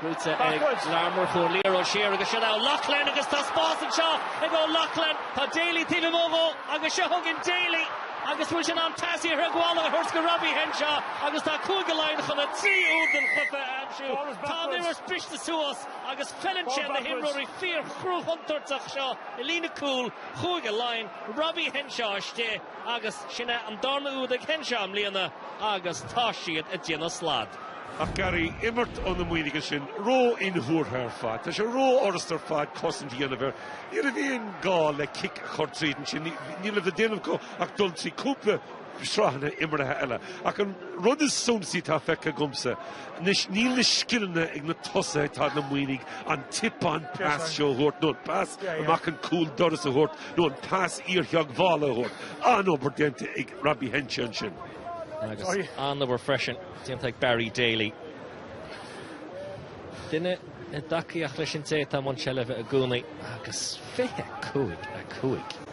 Brúite ag Larmour, chuaigh an liathróid siar agus sin é O'Loughlin agus tá spás anseo ag O'Loughlin. Tá Daly taobh amuigh dhó agus seo chugainn Daly agus bhfuil sé in ann pas iartheagmhála a thabhairt go Robbie Henshaw agus tá Cúige Laighean chun a dtríú úd den chluiche a aimsiú. Tá an imirt briste suas agus feileann sé na himreoirí fíor-chontúirteach seo i líne cúil Chúige Laighean, Robbie Henshaw istigh agus sin é an darna úd ag Henshaw i mbliana agus tá siad ag déanamh slad. Ach Gary, imirt ó na Muimhnigh ansin, ró-inthuartha ar fad. Tá sé ró-fhurasta ar fad cosaint a dhéanamh air. Ní raibh aon gá le cic a chur tríd ansin. Ní raibh le déanamh acu ach dul trí cúpla sraitheanna imeartha eile. Ach an rud is suntasaí atá feicthe agamsa anois, níl na scileanna ag na tosaithe atá ag na Muimhnigh an tip-on pass seo a thabhairt nó an pas amach an cúl doras a thabhairt nó an pas iartheagmhála a thabhairt. An-obair déanta ag Robbie Henshaw ansin. Agus an-obair freisin déanta ag Barry Daly. Duine i dtacaíocht leis an té atá i mbun seilbhe i gcónaí agus 25 5.